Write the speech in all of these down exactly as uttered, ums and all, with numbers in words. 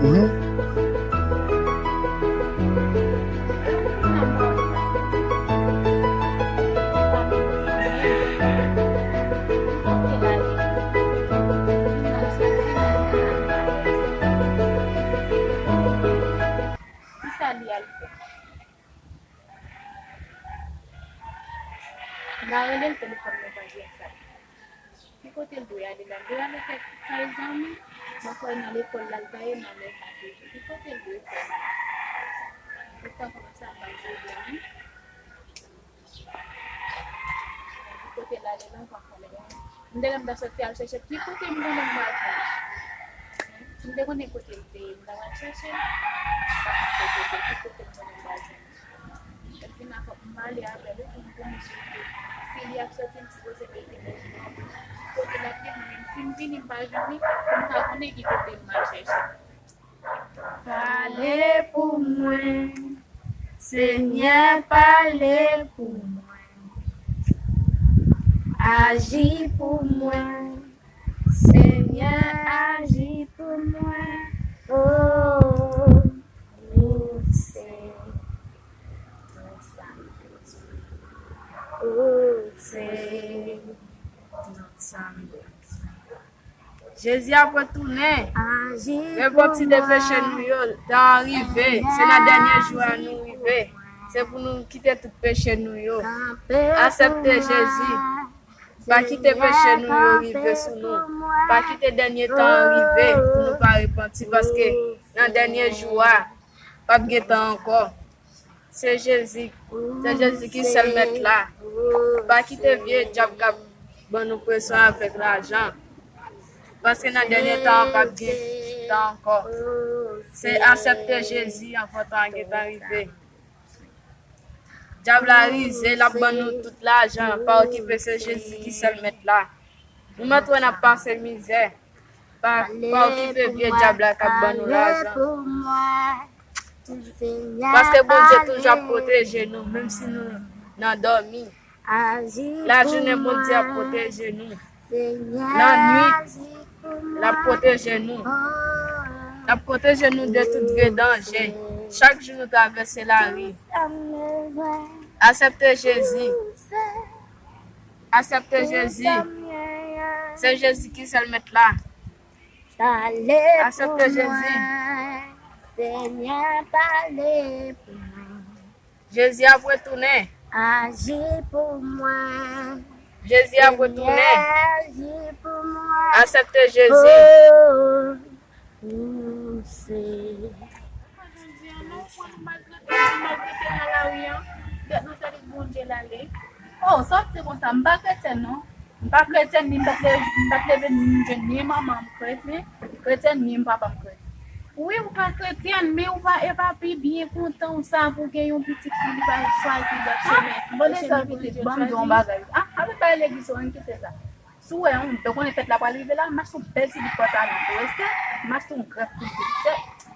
nou. Kisa li al fè? M a rele l, telefòn mwen pa gen sa. Ki kote l dwe ale la? L dwe ale kay zanmi? Mwen kwè nan lekòl la l ta ye, nan lè sa toujou. Ki kote l dwe fè? Tout sa kòmanse ap bay pwoblèm wi. Ki kote l ale la, m pa konnen. M te lè m ta sòti al chèche l, ki kote m konnen m pral jwenn li? Si m te konnen kote l te ye, m ta pral chèche l. Ki kote m konnen m pral jwenn li? Èske m a fòk m pale avè l wi pou m, pou m di ke si li ap sòti, m sipoze mete men sou li. Kote l ap ye, mwen menm, si m vini, m pa jwenn li, pou m ka konnen ki kote m al chèche l. Pale pou mwen, Senyè, pale pou mwen. Aji pou mwen, Senyè, aji pou mwen. Oh, ou se tout sa m bezwen. Ou se tout sa m bezwen. Jezi ap retounen. Repenti de peche nou yo, tan an rive. Se nan dènye jou a nou rive. Se pou nou kite tout peche nou yo. Aksepte Jezi. Pa kite peche nou yo rive sou nou. Pa kite dènye tan an rive pou nou pa repanti, paske nan dènye jou a, p ap gen tan ankò. Se Jezi, se Jezi ki sèl mèt la. Pa kite vye dyab k ap ban nou presyon avèk lajan. Paske nan dènye tan an p ap gen tan ankò. Se aksepte Jezi anvan tan an gentan rive. Dyab la rize, l ap ban nou tout lajan, pa okipe, se Jezi ki sèl mèt la. Nou mèt wè n ap pase mizè. Pa, pa okipe vye dyab la k ap ban nou lajan. Paske Bondye toujou ap pwoteje nou, menm si nou nan dòmi. Lajounen, Bondye ap pwoteje nou. Lannwit, l ap pwoteje nou. L ap pwoteje nou de tout vye danje. Chak jou nou travèse lari. Aksepte Jezi. Aksepte Jezi. Se Jezi ki sèl mèt la. Aksepte Jezi. Jezi ap retounen. Jezi ap retounen. Aksepte Jezi. Jodi a non, ou konn maltrete, maltrete nan lari an. Tèt nan sèvis Bondye l ale. Oh, sa w ap di konsa, m pa kretyèn non. M pa kretyèn, ni m pa t leve, m pa t leve, ni m jwenn ni manman m kretyen, kretyèn, ni m papa m kretyen. Wi, ou pa kretyèn, men ou pa, e pa pi byen kontan w sa pou w gen yon pitit ki li pa chwazi lòt chemen. Bon, de sa pitit, ban m di w yon bagay. Ah, pa vin pale legliz yo, ann kite sa. Si w wè yon, ou konnen fèt la pral rive la, m achte yon bèl ti bout pantalon pou Esther, m achte yon grèf pou l fèt.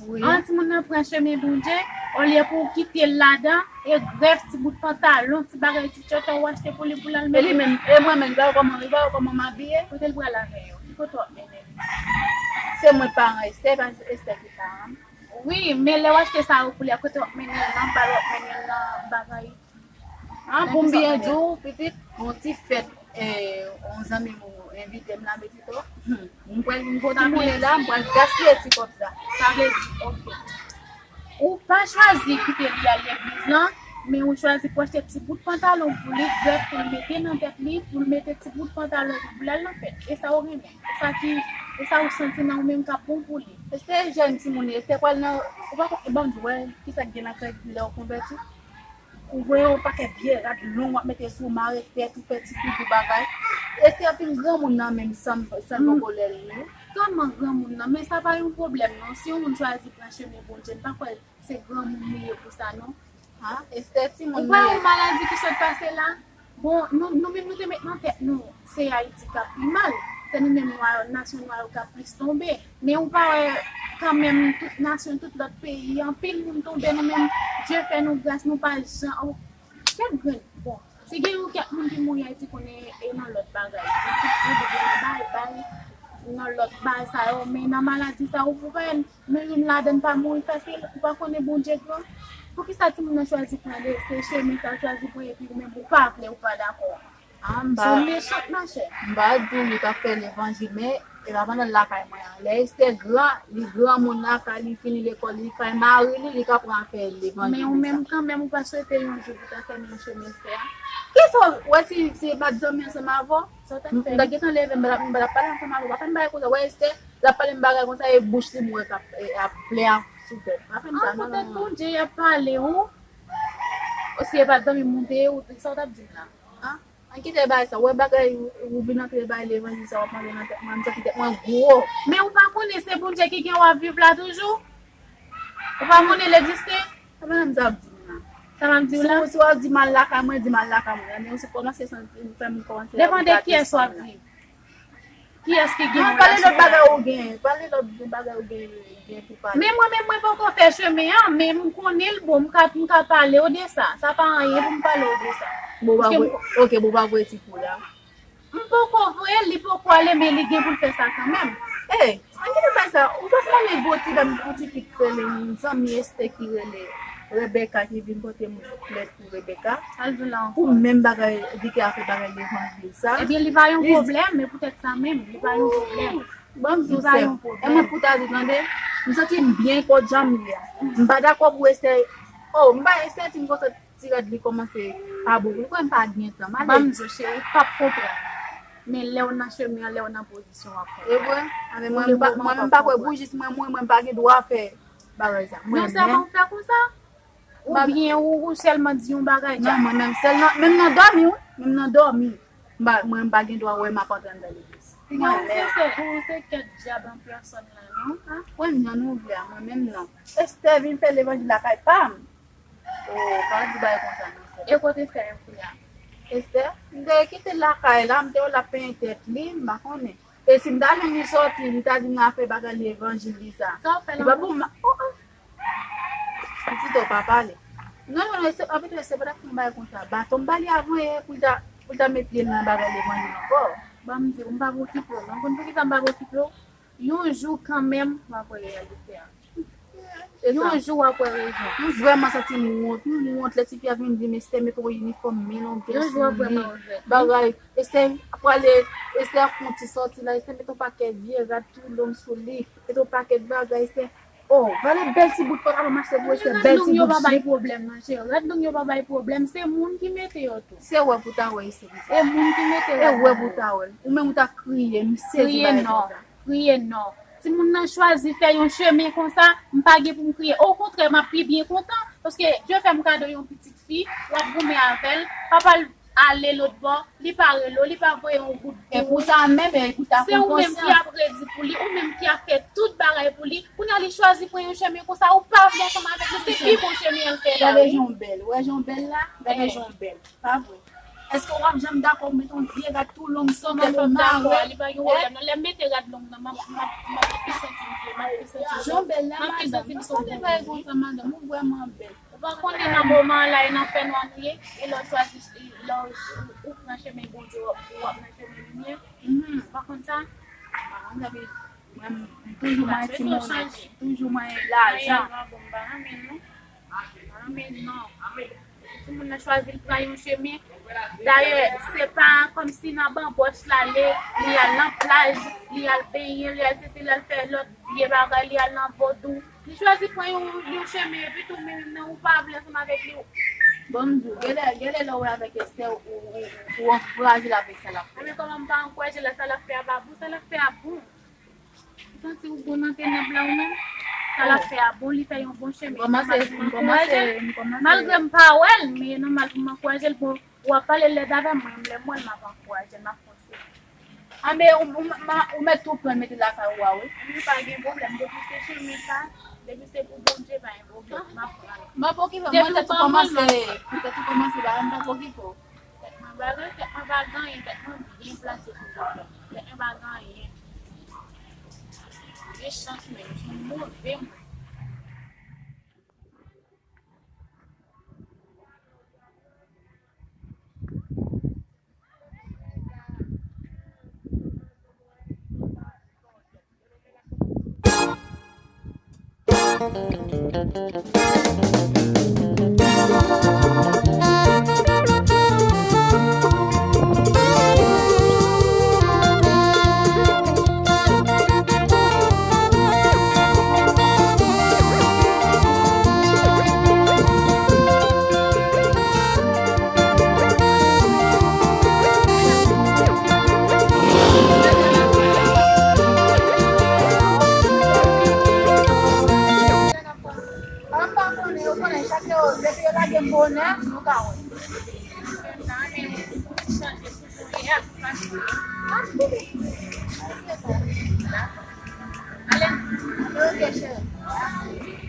An timoun nan pran chemen Bondye, olye pou w kite l ladan, e grèf, ti bout pantalon, ti bagay, ti tchòtchò ou achte pou li pou l al mennen. E li menm, e mwen menm, gade kòman, gade kòman m abiye. Kote l pral avè yo? Ki kote w ap mennen l? Se mwen k paran Esther, pa Esther ki paran m. Wi, men lè w achte sa yo pou li a, kote w ap mennen l nan? Bal w ap mennen l nan bagay. An, pou m byen di w, pitit, yon ti fèt, yon zanmi m envite m la, pitit o. M pral, m pral tounen la, m pral gaspiye ti kòb sa. Sa vle di, oke. Ou pa chwazi kite li al legliz lan, men ou chwazi pou achte ti bout pantalon pou li, grèf pou l mete nan tèt li, pou l mete ti bout pantalon pou l al nan fèt. E sa ou renmen? E sa ki, e sa ou santi nan ou menm k ap bon pou li? Esther jèn timoun, Esther pral nan, ou pa konn, ban m di w, wè, kisa k gen nan kè lè w konvèti? Ou voye yon pakèt vye rad long w ap mete sou w, mare tèt ou, fè ti koudou bagay. Esther fin granmoun nan menm san, san poko lè l wi. Kòman granmoun nan? Men sa pa yon pwoblèm non. Si yon moun chwazi pran chemen Bondye, m pa kwè se granmoun li ye pou sa non. Ha? Esther timoun li ye. Ou kwè yon maladi ki sot pase la? Bon, nou, nou menm nou te met nan tèt nou, se Ayiti k ap pi mal. Se nou menm nwa yo, nasyon nwa yo k ap plis tonbe. Men ou pa wè kanmenm tout nasyon, tout lòt peyi, anpil moun tonbe, nou menm, Dye fè nou gras, nou pa jan, oh, kèk grenn, bon, si gen yon kèk moun ki mouri Ayiti konnen e nan lòt bagay, men tout moun te gen bay, bay, nan lòt bagay sa yo, men nan maladi sa yo, ou pa wè nou youn ladan n pa mouri fasil, ou pa konnen Bondye gran. Poukisa timoun nan chwazi pran de, se chemen sa l chwazi pran, epi ou menm ou pa vle, ou pa dakò? Ah, m pa, se yon mechant, machè. M pa di w li pa fè levanjil, men e pa pandan l lakay mwen an. Lè Esther gran, li granmoun lakay li, fini lekòl, li kay mari li, li ka pran fè levanjil. Men ou menm kanmenm, ou pa swete yon jou pou ta fè menm chemen Esther a? Kisa w wè si se pa t zanmi ansanm avè w? Sa w t ap fè? M ta gentan leve, m pa t ap, m pa t ap pale ansanm avè w. Pa fè m bagay konsa. Wè Esther, l ap pale m bagay konsa, e bouch li m wè k ap, e, ap plen ak sou tèt. Pa fè m sa, non, non, non. An poutèt Bondye, y ap pale ou. O si e pa t zanmi m ou te ye, ou, sa w t ap di m la? An? An kite bagay sa. Wè bagay ou, ou vin antre bay levanjil sa w ap mande nan tèt mwen, m santi tèt mwen gwo. Men ou pa konnen se Bondye ki gen w ap viv la toujou? Ou pa konnen l egziste? Sa pa nan m sa ap di m la. Sa m ap di w la? Si w, si w ap di m al lakay mwen, di m al lakay mwen. Men ou se kòmanse santi, ou fè m kòmanse. Depann de kiyès w ap viv. Kiyès ki gen yon relasyon avè w? Non, pale lòt bagay ou gen. Pale lòt bagay ou gen, gen pou pale. Men mwen menm, mwen poko fè chemen an, men m konnen l bon, m ka, m ka pale w de sa. Sa pa anyen pou m pale w de sa. Bon, w pa voye, ok, bon, w pa voye ti kou la. M poko voye l, li poko ale, men li gen pou l fè sa kanmenm. Ey, an ki bagay sa? Ou pa konnen gwo ti dam, yon ti fi k rele zanmi Esther ki rele Rebecca ki vin pote m plent pou Rebecca. Sa l di la ankò? Pou menm bagay, di ke afè bagay levanjil sa. Ebyen, li pa yon pwoblèm, men poutèt sa menm, li pa yon pwoblèm. Ban m di w sè. Li pa yon pwoblèm. E mwen pou ta di, tande, m santi m byen kot jan m ye a. M pa dakò pou Esther. Oh, m pa Esther di m konsa ti rad li kòmanse pa bon. Ou kwè m pa gen tan. M ale. Ban m di w, cheri, ou p ap konprann. Men lè w nan chemen an, lè w nan pozisyon, w ap konprann. E vre? A, men mwen, mwen menm pa kwè pou jis mwen, mwen, mwen pa gen dwa fè bagay sa. Non, sèlman ou fè konsa? Oubyen ou, ou sèlman di yon bagay dja? Non, mwen menm sèl nan, menm nan dòmi, wi. Menm nan dòmi. M pa, mwen, m pa gen dwa wè m ap antre anndan legliz. Mwen, ou se, se, ou se kèt dyab an pèsòn la, non? An? Wè m nan nou vle a, mwen menm non. Esther vin fè levanjil lakay pa m. Oh, pa di bagay konsa non, sè. E kote Esther ye kounye a? Esther, m te kite l lakay la, m te wè l ap penyen tèt li, m pa konnen. E si m ta jwenn li sòti, li ta di m nan afè bagay levanjil li sa. Sa w fè la? Li pa bon, ma, oh, oh. Pitit ou pa pale. Non, non, non, se, anpil se pa ta fè yon bagay konsa. Baton m ba li avan e pou l ta, pou l ta met pye l nan bagay levanjil ankò. Ban m di w, m p ap okipe w non. Konn poukisa m p ap okipe w? Yon jou kanmenm, w ap wè reyalite a. Yon jou w ap wè rezon. M vrèman santi m wont. M wont lè tifi a vin di m, Esther, mete yon inifòm men longuè sou li. Bagay. Esther prale, Esther ap fè yon ti sòti la. Esther mete yon pakèt vye rad tou long sou li. Mete yon pakèt bagay, Esther. Oh, vale bèl ti bout pantalon m achte pou Esther, bèl ti bout jip. Rad long yo pa bay pwoblèm non, cheri. Rad long yo pa bay pwoblèm. Se moun ki mete yo tou. Se wè pou ta wè, Esther. E moun ki mete rad long yo. E wè pou ta wè. Ou menm ou ta kriye, m sezi bagay konsa. Kriye non. Timoun nan chwazi fè yon chemen konsa, m pa gen pou m kriye. Okontrè, m ap pi byen kontan, paske Dye fè m kado yon pitit fi, l ap goumen avè l, papa l ale lòt bò, li pa rele w, li pa voye yon goud pou ou. E pou sa menm, e pou ta pran konsyans. Se ou menm ki ap redi pou li, ou menm ki ap fè tout bagay pou li. Kounye a, li chwazi pran yon chemen konsa, ou pa vle ansanm avèk li, se pi bon chemen an l fè la, wi. Gade jan w bèl, wè jan w bèl la, gade jan w bèl. Pa vre. Èske w ap janm dakò pou mete yon vye rad tou long sou tèt ou mare? Li pa gen pwoblèm non. Lè m mete rad long nan, m ap, m ap, m ap pi santi m byen, m ap pi santi m byen. Jan w bèl la, madanm. M ap pi santi m se yon bon moun, wi. Konsa, madanm, ou vrèman bèl. Ou pa konnen nan moman an la, e nan fènwa nou ye, e lè w chwazi, lè w, ou pran chemen Bondye, w ap, w ap nan chemen limyè. Ou pa konn sa? Mwen, m toujou manyen timoun, toujou manyen lajan. Bon, m pa renmen l non. Pa renmen l non. Timoun nan chwazi l pran yon chemen. Dayè, se pa kòmsi nan banbòch l ale, li al nan plaj, li al benyen, li al sesi, li al fè lòt vye bagay, li al nan vodou. Li chwazi pran yon, yon chemen, epi tou menm nan ou pa vle ansanm avèk li. Bon, m di w, genlè, genlè lè w wè avèk Esther, ou, ou, ou ankouraje l avèk sa l ap fè. Anben kòman m pa ankouraje l, sa l ap fè a pa bon, sa l ap fè a bon. Ou santi ou bon nan tenèb la ou menm? Sa l ap fè a bon, li fè yon bon chemen. M kòmanse, m kòmanse, m kòmanse. Malgre m pa wè l, men e nòmal pou m ankouraje l. Bon, w ap pale lèd avè m, mwen menm lè m wè l, m ap ankouraje l, m ap fòse l. Anben, ou, ou, ma, ou mèt tou pran mete lakay ou a, wi. Wi, pa gen pwoblèm. Depi se chemen sa, depi se pou Bondye, pa gen pwoblèm. M ap pran l. M ap okipe, mwen tèt ou kòmanse, mwen tèt ou kòmanse ba, m p ap okipe w. Tèt mwen pa gen, tèt mwen pa gen anyen, tèt mwen byen plase pou Bondye. Tèt mwen pa gen anyen. Mechan menm, se move moun. An pa konnen, yo konnen chak yo, depi yo lage m bonè, nou ka wè. Ale, ale, ok, cheri.